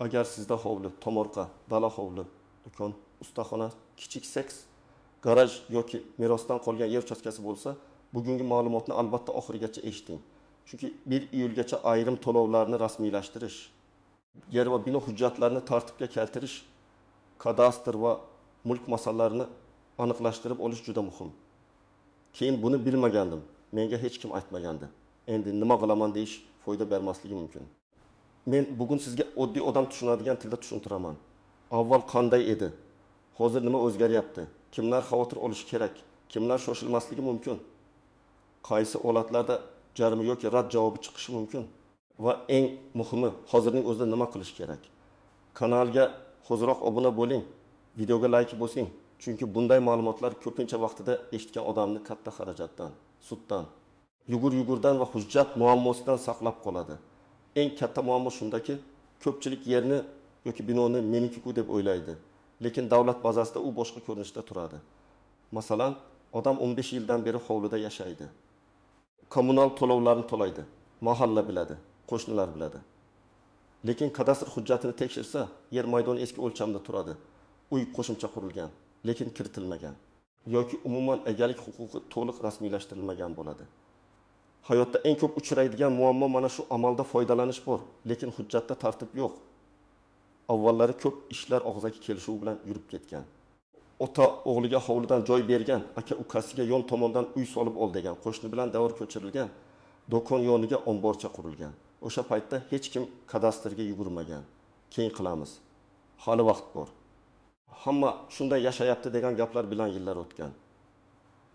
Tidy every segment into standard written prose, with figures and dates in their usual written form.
Agar sizda hovli, tomorqa, dala hovli, do'kon, ustaxona, kichik sex, garaj yoki merosdan qolgan yer uchastkasi bo'lsa, bugungi ma'lumotni albatta oxirigacha eshiting. Chunki 1 iyulgacha ayrim to'lovlarni rasmiylashtirish, yer va bino hujjatlarini tartibga keltirish, kadastr va mulk masalalarini aniqlashtirib olish juda muhim. Keyin buni bilmagandim, menga hech kim aytmagandi. Endi nima qilaman deyish foyda bermasligi mumkin. Men bugun sizga oddiy odam tushunadigan tilda tushuntiraman. Avval qanday edi? Hozir nima o'zgaryapti? Kimlar xavotir olishi kerak? Kimlar shoshilmasligi mumkin? Qaysi holatlarda jarima yoki rad javobi chiqishi mumkin? Va eng muhimi, hozirning o'zida nima qilish kerak? Kanalga hoziroq obuna bo'ling, videoga like bosing. Chunki bunday ma'lumotlar ko'pincha vaqtida eshitgan odamni katta xarajatdan, suddan, yugur-yugurdan va hujjat muammosidan saqlab qoladi. Eng katta muammo shundaki, ko'pchilik yerni yoki binoni meniki-ku deb o'ylaydi. Lekin davlat bazasida u boshqa ko'rinishda turadi. Masalan, odam 15 yildan beri hovlida yashaydi. Kommunal to'lovlarni to'laydi. Mahalla biladi, qo'shnilar biladi. Lekin kadastr hujjatini tekshirsa, yer maydoni eski o'lchamda turadi. Uy qo'shimcha qurilgan, lekin kiritilmagan yoki umuman egalik huquqi to'liq rasmiylashtirilmagan bo'ladi. Hayotda eng ko'p uchraydigan muammo mana shu: amalda foydalanish bor, lekin hujjatda tartib yo'q. Avvallari ko'p ishlar og'zaki kelishuv bilan yurib ketgan. Ota o'g'liga hovlidan joy bergan, aka ukasiga yon tomondan uy solib ol degan, qo'shni bilan davr ko'chirilgan, do'kon yoniga omborcha qurilgan. O'sha paytda hech kim kadastrga yugurmagan. Keyin qilamiz. Hali vaqt bor. Hamma shunday yashayapti degan gaplar bilan yillar o'tgan.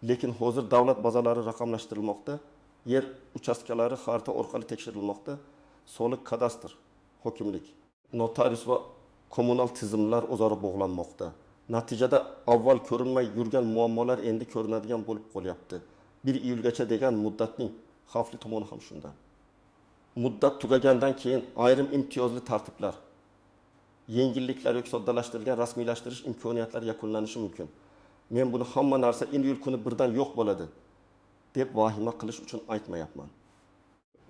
Lekin hozir davlat bazalari raqamlashtirilmoqda, yer uchastkalari xarita orqali tekshirilmoqda, soliq, kadastr, hokimlik, notarius va kommunal tizimlar o'zaro bog'lanmoqda. Natijada avval ko'rinmay yurgan muammolar endi ko'rinadigan bo'lib qolyapti. 1 iyulgacha degan muddatning xavfli tomoni ham shunda. Muddat tugagandan keyin ayrim imtiyozli tartiblar, yengilliklar yoki soddalashtirilgan rasmiylashtirish imkoniyatlari yakunlanishi mumkin. Men buni hamma narsa iyul kuni birdan yo'q bo'ladi deb vahima qilish uchun aytmayapman.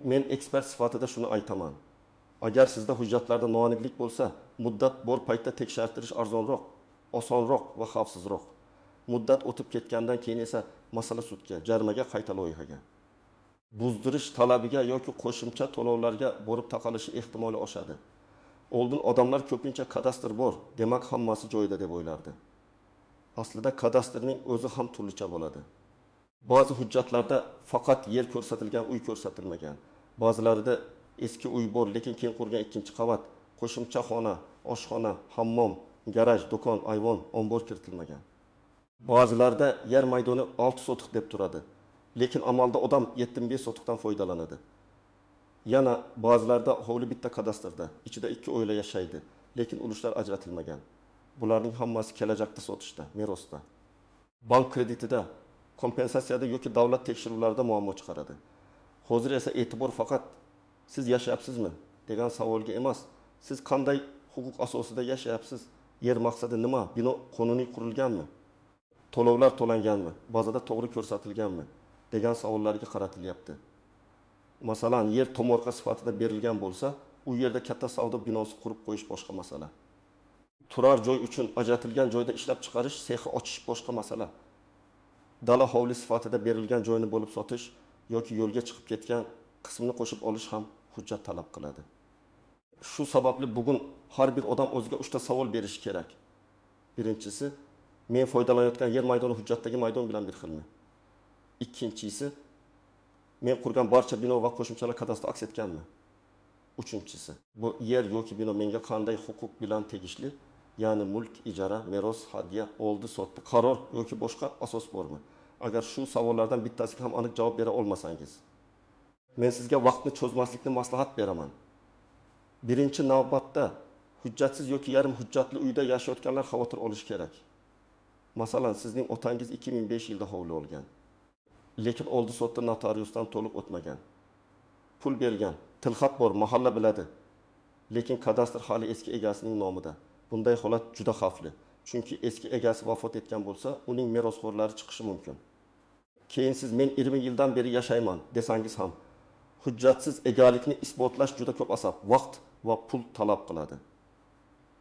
Men ekspert sifatida shuni aytaman. Agar sizda hujjatlarda noaniqlik bo'lsa, muddat bor paytda tekshirtirish arzonroq, osonroq va xavfsizroq. Muddat o'tib ketgandan keyin esa masala sudga, jarimaga, qayta loyihaga, buzdirish talabiga yoki qo'shimcha to'lovlarga borib taqalishi ehtimoli oshadi. Oldin odamlar ko'pincha kadastr bor, demak hammasi joyida deb o'ylardi. Aslida kadastrning o'zi ham turlicha bo'ladi. Ba'zi hujjatlarda faqat yer ko'rsatilgan, uy ko'rsatilmagan. Ba'zilarida eski uy bor, lekin keyin qurgan ikkinchi qavat, qo'shimcha xona, oshxona, hammom, garaj, do'kon, ayvon, ombor kiritilmagan. Ba'zilarda yer maydoni 6 sotix deb turadi, lekin amalda odam 7,5 sotiqdan foydalanadi. Yana ba'zilarda hovli bitta kadastrda, ichida 2 oila yashaydi, lekin ulushlar ajratilmagan. Bularning hammasi kelajakda sotishda, merosda, bank kreditida, kompensatsiyada yoki davlat tekshiruvlarida muammo chiqaradi. Hozir esa e'tibor faqat siz yashayapsizmi degan savolga emas, siz qanday huquq asosida yashayapsiz, yer maqsadi nima, bino qonuniy qurilganmi, to'lovlar to'langanmi, bazada to'g'ri ko'rsatilganmi degan savollarga qaratilyapti. Masalan, yer tomorqa sifatida berilgan bo'lsa, u yerda katta savdo binosi qurib qo'yish boshqa masala. Turar joy uchun ajratilgan joyda ishlab chiqarish, sexi ochish boshqa masala. Dala hovli sifatida berilgan joyni bo'lib sotish yoki yo'lga chiqib ketgan qismini qo'shib olish ham hujjat talab qiladi. Shu sababli bugun har bir odam o'ziga 3 ta savol berishi kerak. Birinchisi, men foydalanayotgan yer maydoni hujjatdagi maydon bilan bir xilmi? Ikkinchisi, men qurgan barcha bino va qo'shimchalar kadastrda aks etganmi? Uchinchisi, bu yer yoki bino menga qanday huquq bilan tegishli? Ya'ni mulk, ijara, meros, hadya, oldi, sotdi, qaror yoki boshqa asos bormi? Agar shu savollardan bittasiga ham aniq javob bera olmasangiz, men sizga vaqtni cho'zmaslikni maslahat beraman. Birinchi navbatda hujjatsiz yoki yarim hujjatli uyda yashayotganlar xavotir olishi kerak. Masalan, sizning otangiz 2005 yilda hovli olgan, lekin oldi-sotdi notariusdan to'liq o'tmagan. Pul bergan, tilxat bor, mahalla biladi, lekin kadastr hali eski egasining nomida. Bunday holat juda xavfli, chunki eski egasi vafot etgan bo'lsa, uning merosxo'rlari chiqishi mumkin. Keyin siz men 20 yildan beri yashayman desangiz ham, hujjatsiz egalikni isbotlash juda ko'p asab, vaqt va pul talab qiladi.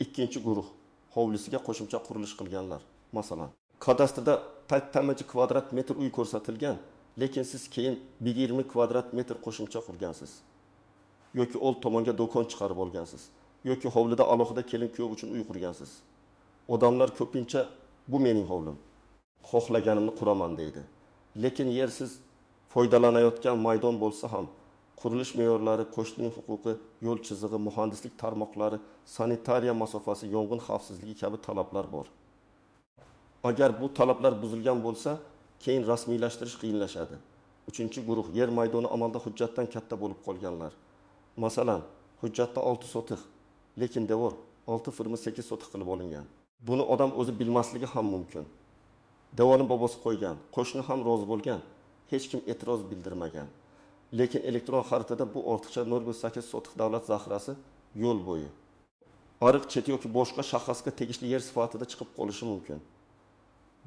Ikkinchi guruh, hovlisiga qo'shimcha qurilish qilganlar. Masalan, kadastrda 80 kvadrat metr uy ko'rsatilgan, lekin siz keyin 20 kvadrat metr qo'shimcha qurgansiz. Yoki old tomonga do'kon chiqarib olgansiz. Yoki hovlida alohida kelin kuyov uchun uy qurgansiz. Odamlar ko'pincha bu mening hovlim, xohlaganimni quraman deydi. Lekin yer siz foydalanayotgan maydon bo'lsa ham, qurilish me'yorlari, qo'shnining huquqi, yo'l chizig'i, muhandislik tarmoqlari, sanitariya masofasi, yong'in xavfsizligi kabi talablar bor. Agar bu talablar buzilgan bo'lsa, keyin rasmiylashtirish qiyinlashadi. Uchinchi guruh, yer maydoni amalda hujjatdan katta bo'lib qolganlar. Masalan, hujjatda 6 sotix, lekin devor 6,8 sotix qilib olingan. Buni odam o'zi bilmasligi ham mumkin. Devorni bobosi qo'ygan, qo'shni ham rozi bo'lgan, hech kim e'tiroz bildirmagan. Lekin elektron xaritada bu ortiqcha 0,8 sotix davlat zaxirasi yo'l bo'yi, ariq cheti yoki boshqa shaxsga tegishli yer sifatida chiqib qolishi mumkin.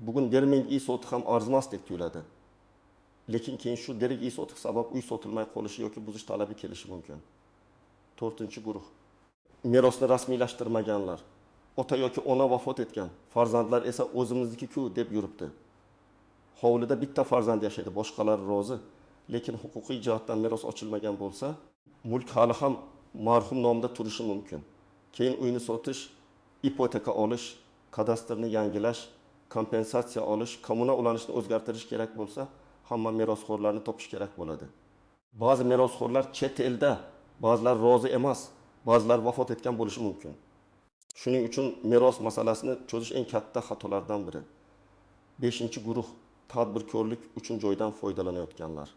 Bugun 1000 sotix ham arzimasdek tuyuladi. Lekin keyin shu 1 sotix sabab uy sotilmay qolishi yoki buzish talabi kelishi mumkin. To'rtinchi guruh, merosni rasmiylashtirmaganlar. Ota yoki ona vafot etgan, farzandlar esa o'zimizniki-ku deb yuribdi. Hovlida bitta farzand yashaydi, boshqalar rozi, lekin huquqiy jihatdan meros ochilmagan bo'lsa, mulk hali ham marhum nomida turishi mumkin. Keyin uyni sotish, ipoteka olish, kadastrni yangilash, kompensatsiya olish, kommunal ulanishni o'zgartirish kerak bo'lsa, hamma merosxo'rlarni topish kerak bo'ladi. Ba'zi merosxo'rlar chet elda, ba'zilar rozi emas, ba'zilar vafot etgan bo'lishi mumkin. Shuning uchun meros masalasini cho'zish eng katta xatolardan biri. 5-guruh, tadbirkorlik uchun joydan foydalanayotganlar.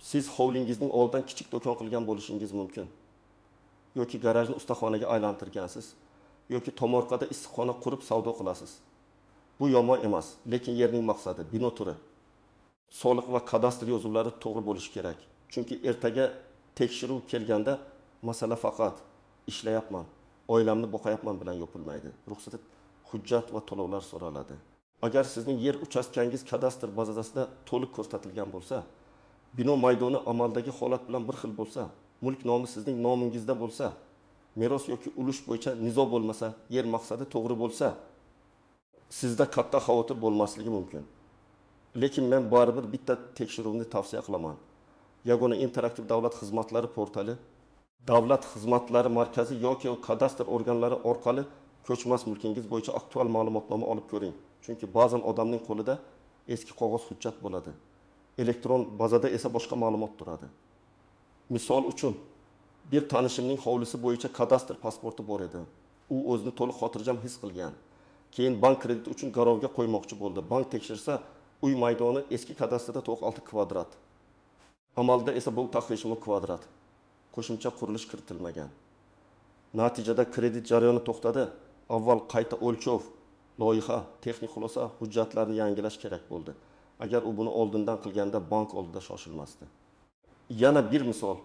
Siz hovlingizning oldidan kichik do'kon qilgan bo'lishingiz mumkin. Yoki garajni ustaxonaga aylantirgansiz, yoki tomorqada issiqxona qurib savdo qilasiz. Bu yomon emas, lekin yerning maqsadi, bino turi, soliq va kadastr yozuvlari to'g'ri bo'lishi kerak. Chunki ertaga tekshiruv kelganda masala faqat ishlayapman, oilamni boqayapman bilan yopilmaydi. Ruxsat, hujjat va to'lovlar so'raladi. Agar sizning yer uchastkangiz kadastr bazasida to'liq ko'rsatilgan bo'lsa, bino maydoni amaldagi holat bilan bir xil bo'lsa, mulk nomi sizning nomingizda bo'lsa, meros yoki ulush bo'yicha nizo bo'lmasa, yer maqsadi to'g'ri bo'lsa, sizda katta xavotir bo'lmasligi mumkin. Lekin men baribir bitta tekshiruvni tavsiya qilaman. Yagona interaktiv davlat xizmatlari portali, davlat xizmatlari markazi yoki kadastr organlari orqali ko'chmas mulkingiz bo'yicha aktual ma'lumotnoma olib ko'ring. Chunki ba'zan odamning qo'lida eski qog'oz hujjat bo'ladi. Elektron bazada esa boshqa ma'lumot turadi. Misol uchun, bir tanishimning hovlisi bo'yicha kadastr pasporti bor edi. U o'zini to'liq xotirjam his qilgan. Keyin bank krediti uchun garovga qo'ymoqchi bo'ldi. Bank tekshirsa, uy maydoni eski kadastrda 96 kvadrat. Amalda esa bu 90 kvadrat. Qo'shimcha qurilish kiritilmagan. Natijada kredit jarayoni to'xtadi. Avval qayta o'lchov, loyiha, texnik xulosa, hujjatlarni yangilash kerak bo'ldi. Agar u buni oldindan qilganda bank oldida shoshilmasdi. Yana bir misol.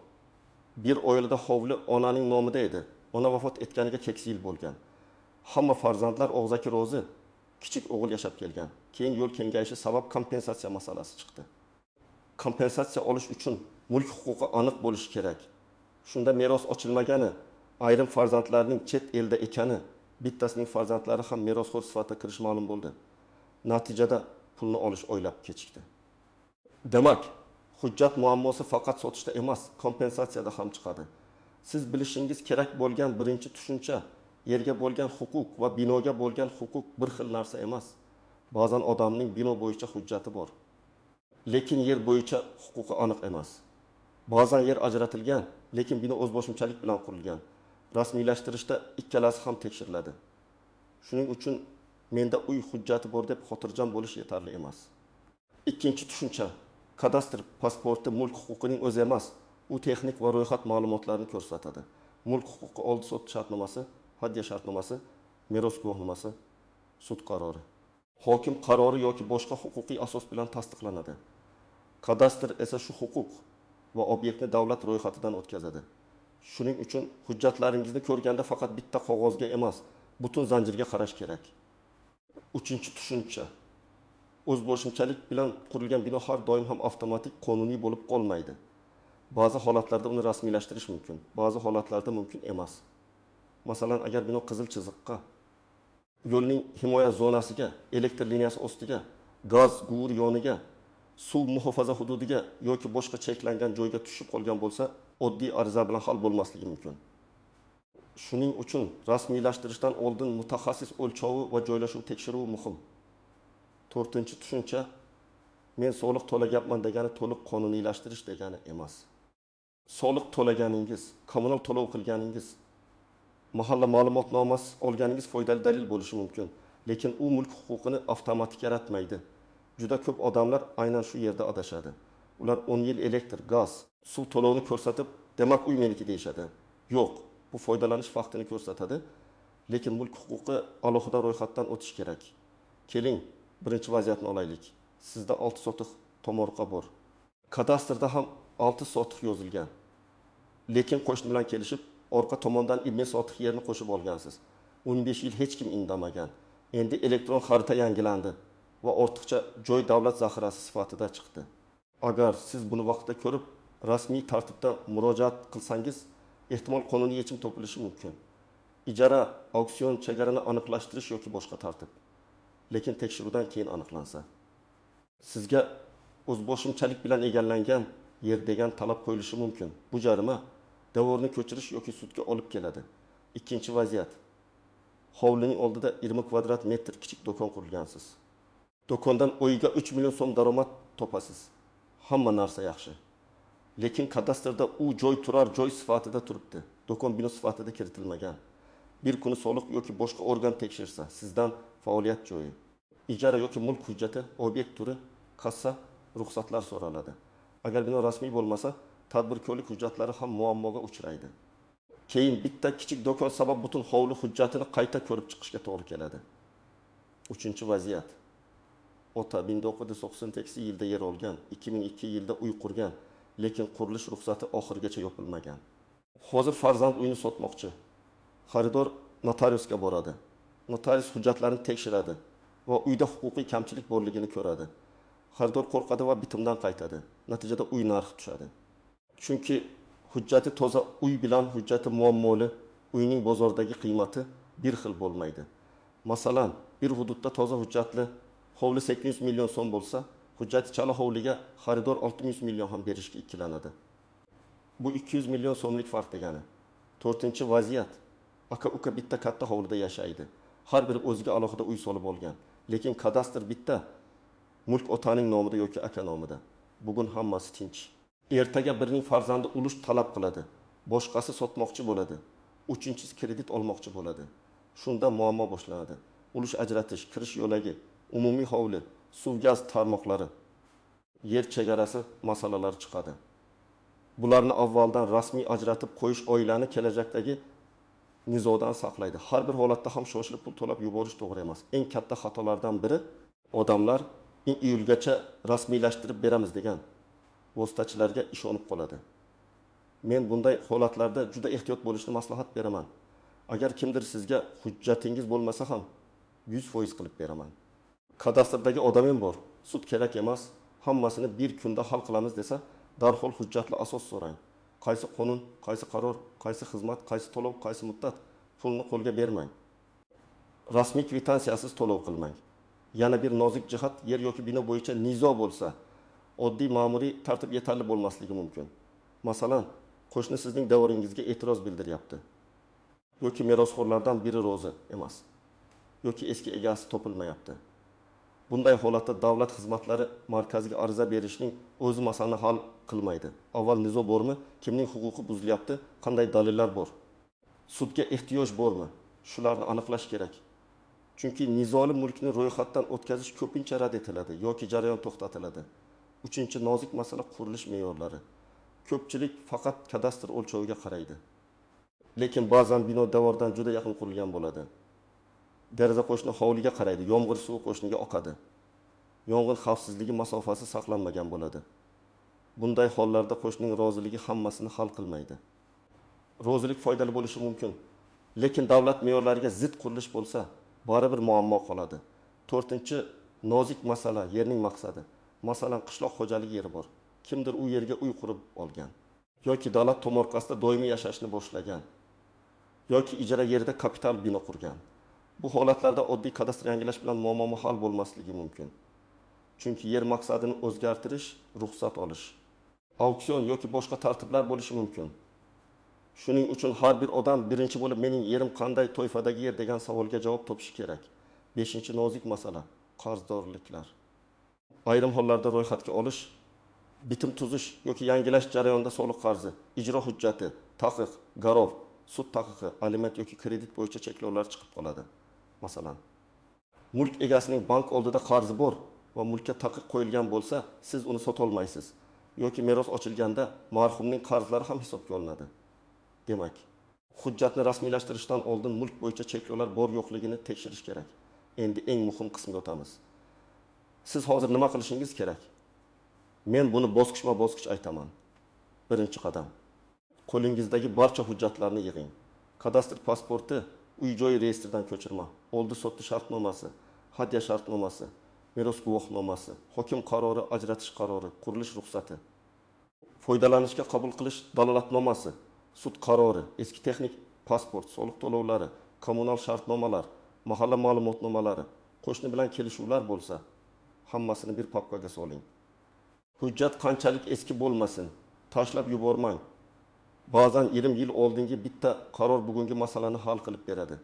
Bir oilada hovli onaning nomida edi. Ona vafot etganiga keksa yil bo'lgan. Hamma farzandlar og'zaki rozi, kichik o'g'il yashab kelgan. Keyin yo'l kengayishi sabab kompensatsiya masalasi chiqdi. Kompensatsiya olish uchun mulk huquqi aniq bo'lishi kerak. Shunda meros ochilmagani, ayrim farzandlarning chet elda ekani, bittasining farzandlari ham merosxo'r sifatida kirish ma'lum bo'ldi. Natijada pulni olish oylab kechikdi. Demak, hujjat muammosi faqat sotishda emas, kompensatsiyada ham chiqadi. Siz bilishingiz kerak bo'lgan birinchi tushuncha, yerga bo'lgan huquq va binoga bo'lgan huquq bir xil narsa emas. Ba'zan odamning bino bo'yicha hujjati bor, lekin yer bo'yicha huquqi aniq emas. Ba'zan yer ajratilgan, lekin bino o'zboshimchalik bilan qurilgan. Rasmiylashtirishda ikkalasi ham tekshiriladi. Shuning uchun menda uy hujjati bor deb xotirjam bo'lish yetarli emas. Ikkinchi tushuncha, kadastr pasporti mulk huquqining o'zi emas, u texnik va ro'yxat ma'lumotlarini ko'rsatadi. Mulk huquqi oldi-sotdi shartnomasi, hadya shartnomasi, meros guvohnomasi, sud qarori, hokim qarori yoki boshqa huquqiy asos bilan tasdiqlanadi. Kadastr esa shu huquq va obyektni davlat ro'yxatidan o'tkazadi. Shuning uchun hujjatlaringizni ko'rganda faqat bitta qog'ozga emas, butun zanjirga qarash kerak. Uchinchi tushuncha, o'zboshimchalik bilan qurilgan bino har doim ham avtomatik qonuniy bo'lib qolmaydi. Ba'zi holatlarda uni rasmiylashtirish mumkin, ba'zi holatlarda mumkin emas. Masalan, agar bino qizil chiziqqa, yo'lning himoya zonasiga, elektr liniyasi ostiga, gaz quvur yoniga, suv muhofaza hududiga yoki boshqa cheklangan joyga tushib qolgan bo'lsa, oddiy ariza bilan hal bo'lmasligi mumkin. Shuning uchun rasmiylashtirishdan oldin mutaxassis o'lchovi va joylashuv tekshiruvi muhim. To'rtinchi tushuncha, men soliq to'laganman degani to'liq qonuniylashtirish degani emas. Soliq to'laganingiz, kommunal to'lov qilganingiz, mahalla ma'lumotnomasi olganingiz foydali dalil bo'lishi mumkin, lekin u mulk huquqini avtomatik yaratmaydi. Juda ko'p odamlar aynan shu yerda adashadi. Ular 10 yil elektr, gaz, suv to'lovini ko'rsatib, demak uy meniki deyishadi. Yo'q, bu foydalanish faktini ko'rsatadi, lekin mulk huquqi alohida ro'yxatdan o'tish kerak. Keling, birinchi vaziyatni olaylik. Sizda 6 sotix tomorqa bor. Kadastrda ham 6 sotix yozilgan. Lekin qo'shni bilan kelishib, orqa tomondan 20 sotix yerni qo'shib olgansiz. 15 yil hech kim indamagan. Endi elektron xarita yangilandi va ortiqcha joy davlat zaxirasi sifatida chiqdi. Agar siz buni vaqtida ko'rib, rasmiy tartibda murojaat qilsangiz, ehtimol qonuniy yechim topilishi mumkin. Ijara, auksion, chegarani aniqlashtirish yoki boshqa tartib. Lekin tekshiruvdan keyin aniqlansa. Sizga o'zboshimchalik bilan egallangan yer degan talab qo'yilishi mumkin. Bu jarima devorni ko'chirish yoki sudga olib keladi. Ikkinchi vaziyat. Hovlining oldida 20 kvadrat metr kichik do'kon qurgansiz. Do'kondan oyiga 3 million so'm daromad topasiz. Hamma narsa yaxshi. Lekin kadastrda u joy turar joy sifatida turibdi. Do'kon bino sifatida kiritilmagan. Bir kuni soliq yoki boshqa organ tekshirsa, sizdan faoliyat joyi, ijara yoki mulk hujjati, obyekt turi, kassa, ruxsatlar so'raladi. Agar bino rasmiy bo'lmasa, tadbirkorlik hujjatlari ham muammoga uchraydi. Keyin bitta kichik do'kon sabab butun hovli hujjatini qayta ko'rib chiqishga to'g'ri keladi. Uchinchi vaziyat. Ota 1998 yilda yer olgan, 2002 yilda uy qurgan, lekin qurilish ruxsati oxirigacha yopilmagan. Hozir farzand uyni sotmoqchi. Xaridor notariusga boradi. Notarius hujjatlarni tekshiradi va uyda huquqiy kamchilik borligini ko'radi. Xaridor qo'rqadi va bitimdan qaytadi. Natijada uy narxi tushadi. Chunki hujjati toza uy bilan hujjati muammoli uyning bozordagi qiymati bir xil bo'lmaydi. Masalan, bir hududda toza hujjatli hovli 800 million so'm bo'lsa, hujjati chala hovliga xaridor 600 million ham berishga ikkilanadi. Bu 200 million so'mlik farq degani. To'rtinchi vaziyat. Aka-uka bitta katta hovlida yashaydi. Har biri o'ziga alohida uy solib olgan. Lekin kadastr bitta, mulk otaning nomida yoki aka nomida. Bugun hammasi tinch. Ertaga birining farzandi ulush talab qiladi, boshqasi sotmoqchi bo'ladi, uchinchisi kredit olmoqchi bo'ladi. Shunda muammo boshlanadi. Ulush ajratish, kirish yo'lagi, umumiy hovli, suv gaz tarmoqlari, yer chegarasi masalalari chiqadi. Bularni avvaldan rasmiy ajratib qo'yish oilani kelajakdagi nizodan saqlaydi. Har bir holatda ham shoshilib pul to'lab yuborish to'g'ri emas. Eng katta xatolardan biri odamlar iyulgacha rasmiylashtirib beramiz degan vositachilarga ishonib qoladi. Men bunday holatlarda juda ehtiyot bo'lishni maslahat beraman. Agar kimdir sizga hujjatingiz bo'lmasa ham 100% qilib beraman. Kadastrdagi odamim bor, sud kerak emas, hammasini bir kunda hal qilamiz desa, darhol hujjatli asos so'rang. Qaysi qonun, qaysi qaror, qaysi xizmat, qaysi to'lov, qaysi muddat, pulni qo'lga bermang. Rasmiy kvitansiyatsiz to'lov qilmang. Yana bir nozik jihat, yer yoki bino bo'yicha nizo bo'lsa, oddiy ma'muriy tartib yetarli bo'lmasligi mumkin. Masalan, qo'shni sizning devoringizga e'tiroz bildiryapti. Yoki merosxo'rlardan biri rozi emas, yoki eski egasi topilmayapti. Bunday holatda davlat xizmatlari markaziga ariza berishning o'zi masalani hal qilmaydi. Avval nizo bormi, kimning huquqi buzilyapti, qanday dalillar bor, sudga ehtiyoj bormi? Shularni aniqlash kerak. Chunki nizoli mulkni ro'yxatdan o'tkazish ko'pincha rad etiladi yoki jarayon to'xtatiladi. Uchinchi nozik masala qurilish me'yorlari. Ko'pchilik faqat kadastr o'lchoviga qaraydi. Lekin ba'zan bino devordan juda yaqin qurilgan bo'ladi. Deraza qo'shni hovliga qaraydi, yomg'ir suvi qo'shniga oqadi. Yong'in xavfsizligi masofasi saqlanmagan bo'ladi. Bunday hollarda qo'shnining roziligi hammasini hal qilmaydi. Rozilik foydali bo'lishi mumkin, lekin davlat me'yorlariga zid qurilish bo'lsa, baribir muammo qoladi. To'rtinchi nozik masala yerning maqsadi. Masalan, qishloq xo'jaligi yeri bor. Kimdir u yerga uy qurib olgan yoki davlat tomorqasida doimiy yashashni boshlagan. Yoki ijara yerida kapital bino qurgan. Bu holatlarda oddiy kadastr yangilash bilan muammo hal bo'lmasligi mumkin. Chunki yer maqsadini o'zgartirish, ruxsat olish, auksion yoki boshqa tartiblar bo'lishi mumkin. Shuning uchun har bir odam birinchi bo'lib mening yerim qanday toifadagi yer degan savolga javob topishi kerak. 5. Nozik masala qarzdorliklar. Ayrim hollarda ro'yxatga olish, bitim tuzish yoki yangilash jarayonida soliq qarzi, ijro hujjati, taqiq, garov, sud taqiqi, aliment yoki kredit bo'yicha cheklovlar chiqib qoladi. Masalan, mulk egasining bank oldida qarzi bor va mulkka taqiq qo'yilgan bo'lsa, siz uni sota olmaysiz. Yoki meros ochilganda marhumning qarzlari ham hisobga olinadi. Demak, hujjatni rasmiylashtirishdan oldin mulk bo'yicha cheklovlar bor yo'qligini tekshirish kerak. Endi eng muhim qismga o'tamiz. Siz hozir nima qilishingiz kerak? Men buni bosqichma-bosqich aytaman. Birinchi qadam. Qo'lingizdagi barcha hujjatlarni yig'ing. Kadastr pasporti, uy-joy reyestridan ko'chirma, oldi-sotdi shartnomasi, hadya shartnomasi, meros guvohnomasi, hokim qarori, ajratish qarori, qurilish ruxsati, foydalanishga qabul qilish dalolatnomasi, sud qarori, eski texnik pasport, soliq to'lovlari, kommunal shartnomalar, mahalla ma'lumotnomalari, qo'shni bilan kelishuvlar bo'lsa, hammasini bir papkaga soling. Hujjat qanchalik eski bo'lmasin, tashlab yubormang. Ba'zan 20 yil oldingi bitta qaror bugungi masalani hal qilib beradi.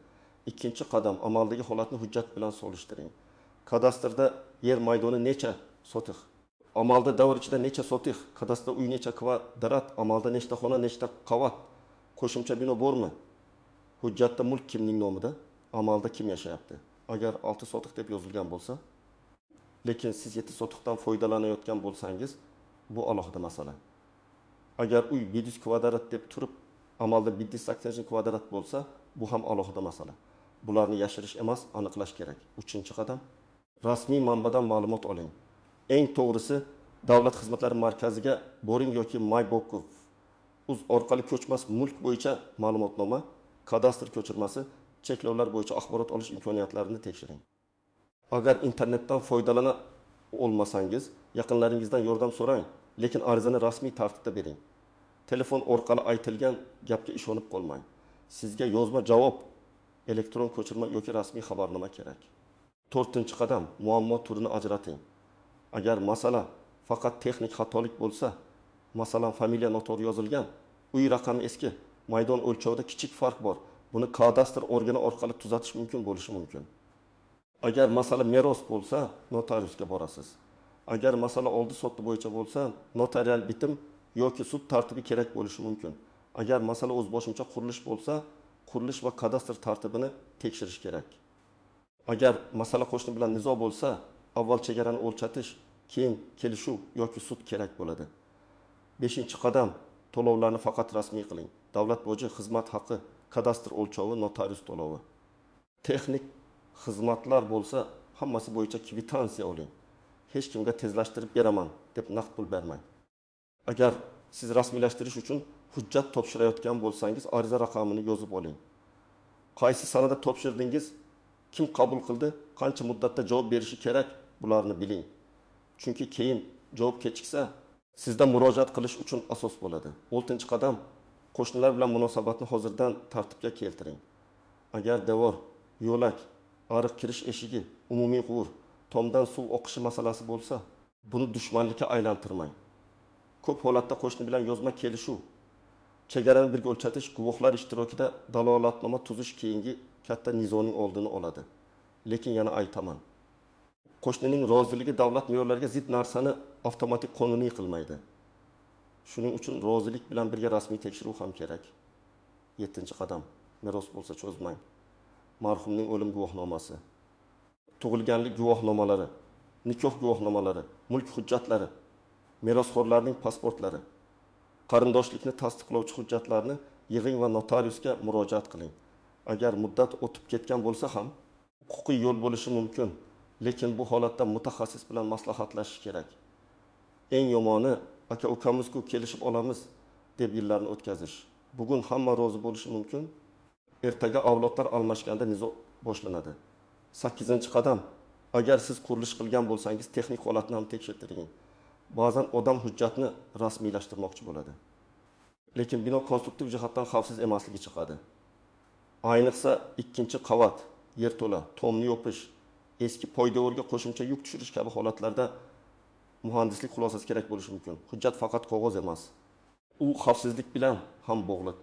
Ikkinchi qadam, amaldagi holatni hujjat bilan solishtiring. Kadastrda yer maydoni necha sotix? Amalda davr ichida necha sotix? Kadastrda uy necha kvadrat? Amalda nechta xona, nechta qavat? Qo'shimcha bino bormi? Hujjatda mulk kimning nomida? Amalda kim yashayapti? Agar 6 sotix deb yozilgan bo'lsa, lekin siz 7 sotixdan foydalanayotgan bo'lsangiz, bu alohida masala. Agar uy 700 kvadrat deb turib, amalda 780 kvadrat bo'lsa, bu ham alohida masala. Bularni yashirish emas, aniqlash kerak. 3. Qadam, rasmiy manbadan ma'lumot oling. Eng to'g'risi, davlat xizmatlari markaziga boring yoki MyBokov uz orqali ko'chmas mulk bo'yicha ma'lumotnoma, kadastr ko'chirmasi, cheklovlar bo'yicha axborot olish imkoniyatlarini tekshiring. Agar internetdan foydalana olmasangiz, yaqinlaringizdan yordam so'rang, lekin arizani rasmiy tartibda bering. Telefon orqali aytilgan gapga ishonib qolmang. Sizga yozma javob, elektron ko'chirma yoki rasmiy xabarnoma kerak. 4. Qadam, muammo turini ajrating. Agar masala faqat texnik xatolik bo'lsa, masalan, familiya noto'g'ri yozilgan, uy raqami eski, maydon o'lchovida kichik farq bor. Buni kadastr organi orqali tuzatish mumkin bo'lishi mumkin. Agar masala meros bo'lsa, notariusga borasiz. Agar masala oldi-sotdi bo'yicha bo'lsa, notarial bitim yoki sud tartibi kerak bo'lishi mumkin. Agar masala o'zboshimcha qurilish bo'lsa, qurilish va kadastr tartibini tekshirish kerak. Agar masala qo'shni bilan nizo bo'lsa, avval chegarani o'lchatish, keyin kelishuv yoki sud kerak bo'ladi. 5. Qadam, to'lovlarni faqat rasmiy qiling. Davlat boji, xizmat haqi, kadastr o'lchovi, notarius to'lovi. Texnik xizmatlar bo'lsa, hammasi bo'yicha kvitansiya oling. Hech kimga tezlashtirib beraman deb naqd pul bermang. Agar siz rasmiylashtirish uchun hujjat topshirayotgan bo'lsangiz, ariza raqamini yozib oling. Qaysi sanada topshirdingiz, kim qabul qildi, qancha muddatda javob berishi kerak, bularni biling. Chunki keyin javob kechiksa, sizda murojaat qilish uchun asos bo'ladi. 6. Qadam, qo'shnilar bilan munosabatni hozirdan tartibga keltiring. Agar devor, yo'lak, ariq kirish eshigi, umumiy quvur, tomdan suv oqishi masalasi bo'lsa, buni dushmanlikka aylantirmang. Ko'p holatda qo'shni bilan yozma kelishuv, chegarani birga o'lchatish, guvohlar ishtirokida dalolatnoma tuzish keyingi katta nizoning oldini oladi. Lekin yana aytaman, qo'shnining roziligi davlat me'yorlariga zid narsani avtomatik qonuniy qilmaydi. Shuning uchun rozilik bilan birga rasmiy tekshiruv ham kerak. 7. Qadam, meros bo'lsa cho'zmang. Marhumning o'lim guvohnomasi, tug'ilganlik guvohnomalari, nikoh guvohnomalari, mulk hujjatlari, merosxo'rlarning pasportlari, qarindoshlikni tasdiqlovchi hujjatlarni yig'ing va notariusga murojaat qiling. Agar muddat o'tib ketgan bo'lsa ham huquqiy yo'l bo'lishi mumkin, lekin bu holatda mutaxassis bilan maslahatlashish kerak. Eng yomoni aka ukamizku kelishib olamiz deb yillarni o'tkazish. Bugun hamma rozi bo'lishi mumkin, ertaga avlodlar almashganda nizo boshlanadi. 8. Qadam, agar siz qurilish qilgan bo'lsangiz, texnik holatni ham tekshirtiring. Ba'zan odam hujjatni rasmiylashtirmoqchi bo'ladi, lekin bino konstruktiv jihatdan xavfsiz emasligi chiqadi. Ayniqsa ikkinchi qavat, yerto'la, tomni yopish, eski poydevorga qo'shimcha yuk tushirish kabi holatlarda muhandislik xulosasi kerak bo'lishi mumkin. Hujjat faqat qog'oz emas. U xavfsizlik bilan ham bog'liq.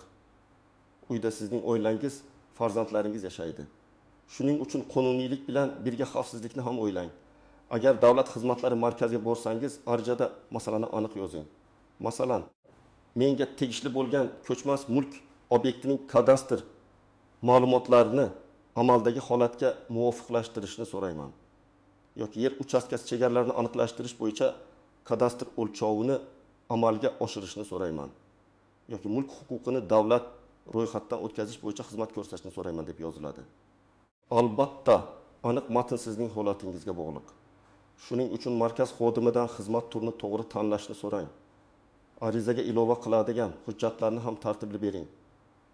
Uyda sizning oilangiz, farzandlaringiz yashaydi. Shuning uchun qonuniylik bilan birga xavfsizlikni ham o'ylang. Agar davlat xizmatlari markaziga borsangiz, arizada masalani aniq yozing. Masalan, menga tegishli bo'lgan ko'chmas mulk obyektining kadastr ma'lumotlarini amaldagi holatga muvofiqlashtirishni so'rayman. Yoki yer uchastkasi chegaralarini aniqlashtirish bo'yicha kadastr o'lchovini amalga oshirishni so'rayman. Yoki mulk huquqini davlat ro'yxatdan o'tkazish bo'yicha xizmat ko'rsatishni so'rayman deb yoziladi. Albatta, aniq matn sizning holatingizga bog'liq. Shuning uchun markaz xodimidan xizmat turini to'g'ri tanlashni so'rang. Arizaga ilova qiladigan hujjatlarni ham tartibli bering.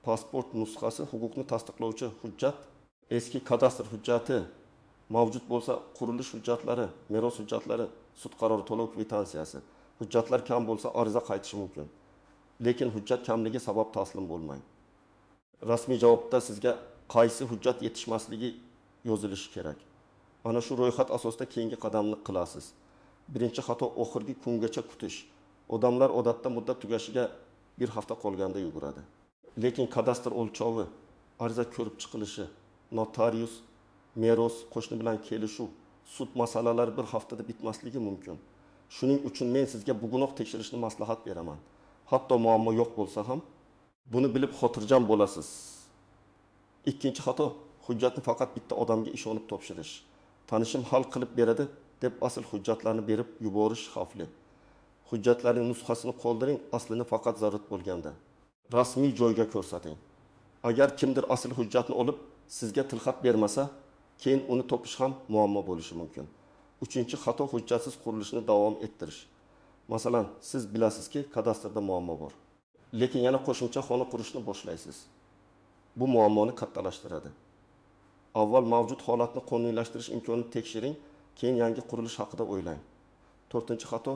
Pasport nusxasi, huquqni tasdiqlovchi hujjat, eski kadastr hujjati mavjud bo'lsa, qurilish hujjatlari, meros hujjatlari, sud qarori, to'lov kvitansiyasi. Hujjatlar kam bo'lsa, ariza qaytishi mumkin. Lekin hujjat kamligi sabab taslim bo'lmang. Rasmiy javobda sizga qaysi hujjat yetishmasligi yozilishi kerak. Ana shu ro'yxat asosida keyingi qadamni qilasiz. Birinchi xato oxirgi kungacha kutish. Odamlar odatda muddat tugashiga bir hafta qolganda yuguradi. Lekin kadastr o'lchovi, ariza ko'rib chiqilishi, notarius, meros, qo'shni bilan kelishuv, sud masalalari bir haftada bitmasligi mumkin. Shuning uchun men sizga bugunoq tekshirishni maslahat beraman. Hatto muammo yo'q bo'lsa ham buni bilib xotirjam bo'lasiz. Ikkinchi xato hujjatni faqat bitta odamga ishonib topshirish. Tanishim hal qilib beradi deb asl hujjatlarni berib yuborish xavfli. Hujjatlarning nusxasini qoldiring, aslini faqat zarurat bo'lganda. Rasmiy joyga ko'rsating. Agar kimdir asl hujjatni olib sizga tilxat bermasa, keyin uni topish ham muammo bo'lishi mumkin. Uchinchi xato hujjatsiz qurilishni davom ettirish. Masalan, siz bilasizki, kadastrda muammo bor. Lekin yana qo'shimcha xona qurishni boshlaysiz. Bu muammoni kattalashtiradi. Avval mavjud holatni qonuniylashtirish imkonini tekshiring, keyin yangi qurilish haqida o'ylang. To'rtinchi xato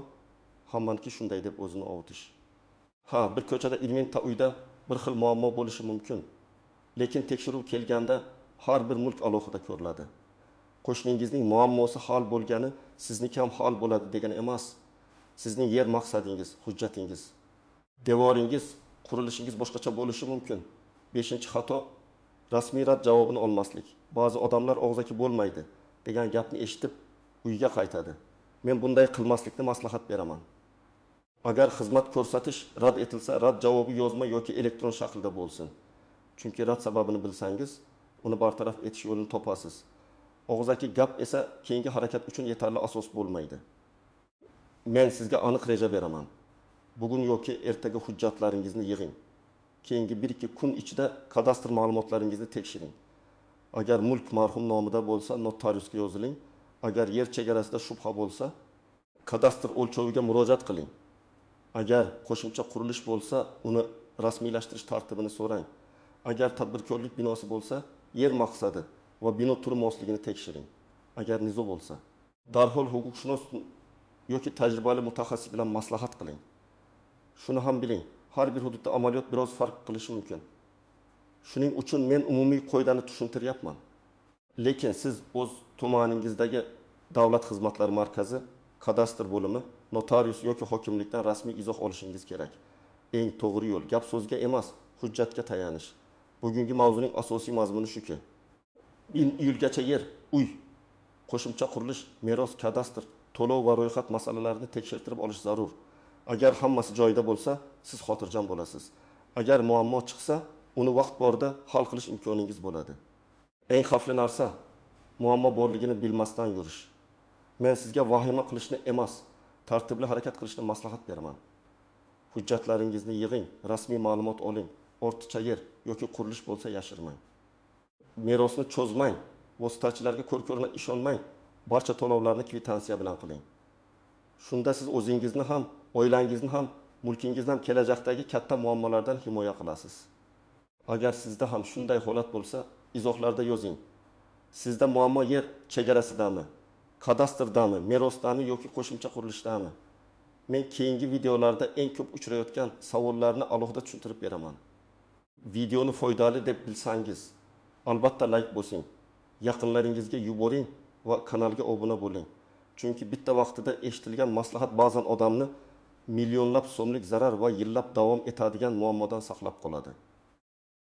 hammaniki shunday deb o'zini ovutish. Ha, bir ko'chada 20 ta uyda bir xil muammo bo'lishi mumkin. Lekin tekshiruv kelganda har bir mulk alohida ko'riladi. Qo'shningizning muammosi hal bo'lgani sizniki ham hal bo'ladi degani emas. Sizning yer maqsadingiz, hujjatingiz, devoringiz, qurilishingiz boshqacha bo'lishi mumkin. Beshinchi xato rasmiy rad javobini olmaslik. Ba'zi odamlar og'zaki bo'lmaydi degan gapni eshitib uyga qaytadi. Men bunday qilmaslikni maslahat beraman. Agar xizmat ko'rsatish rad etilsa, rad javobi yozma yoki elektron shaklda bo'lsin. Chunki rad sababini bilsangiz, uni bartaraf etish yo'lini topasiz. Og'zaki gap esa keyingi harakat uchun yetarli asos bo'lmaydi. Men sizga aniq reja beraman. Bugun yoki ertaga hujjatlaringizni yig'ing. Keyingi 1-2 kun ichida kadastr ma'lumotlaringizni tekshiring. Agar mulk marhum nomida bo'lsa, notariusga yoziling. Agar yer chegarasida shubha bo'lsa, kadastr o'lchoviga murojaat qiling. Agar qo'shimcha qurilish bo'lsa, uni rasmiylashtirish tartibini so'rang. Agar tadbirkorlik binosi bo'lsa, yer maqsadi va bino turi mosligini tekshiring. Agar nizo bo'lsa, darhol huquqshunos yoki tajribali mutaxassis bilan maslahat qiling. Shuni ham biling, har bir hududda amaliyot biroz farq qilishi mumkin. Shuning uchun men umumiy qoidani tushuntiryapman. Lekin siz o'z tumaningizdagi davlat xizmatlari markazi, kadastr bo'limi, notarius yoki hokimlikdan rasmiy izoh olishingiz kerak. Eng to'g'ri yo'l gap so'zga emas, hujjatga tayanish. Bugungi mavzuning asosiy mazmuni shuki, iyulgacha yer, uy, qo'shimcha qurilish, meros, kadastr, to'lov va ro'yxat masalalarini tekshirtirib olish zarur. Agar hammasi joyida bo'lsa, siz xotirjam bo'lasiz. Agar muammo chiqsa, uni vaqt borida hal qilish imkoningiz bo'ladi. Eng xavfli narsa muammo borligini bilmasdan yurish. Men sizga vahima qilishni emas, tartibli harakat qilishni maslahat beraman. Hujjatlaringizni yig'ing, rasmiy ma'lumot oling, ortiqcha yer yoki qurilish bo'lsa yashirmang. Merosni cho'zmang, vositachilarga ko'r-ko'rona ishonmang, barcha to'lovlarni kvitansiya bilan qiling. Shunda siz o'zingizni ham, oilangizni ham, mulkingizni ham kelajakdagi katta muammolardan himoya qilasiz. Agar sizda ham shunday holat bo'lsa, izohlarda yozing. Sizda muammo yer chegarasidami, kadastrdami, merosdami yoki qo'shimcha qurilishdami? Men keyingi videolarda eng ko'p uchrayotgan savollarni alohida tushuntirib beraman. Videoni foydali deb bilsangiz, Albatta layk bosing, yaqinlaringizga yuboring va kanalga obuna bo'ling. Chunki bitta vaqtida eshitilgan maslahat ba'zan odamni millionlab so'mlik zarar va yillab davom etadigan muammodan saqlab qoladi.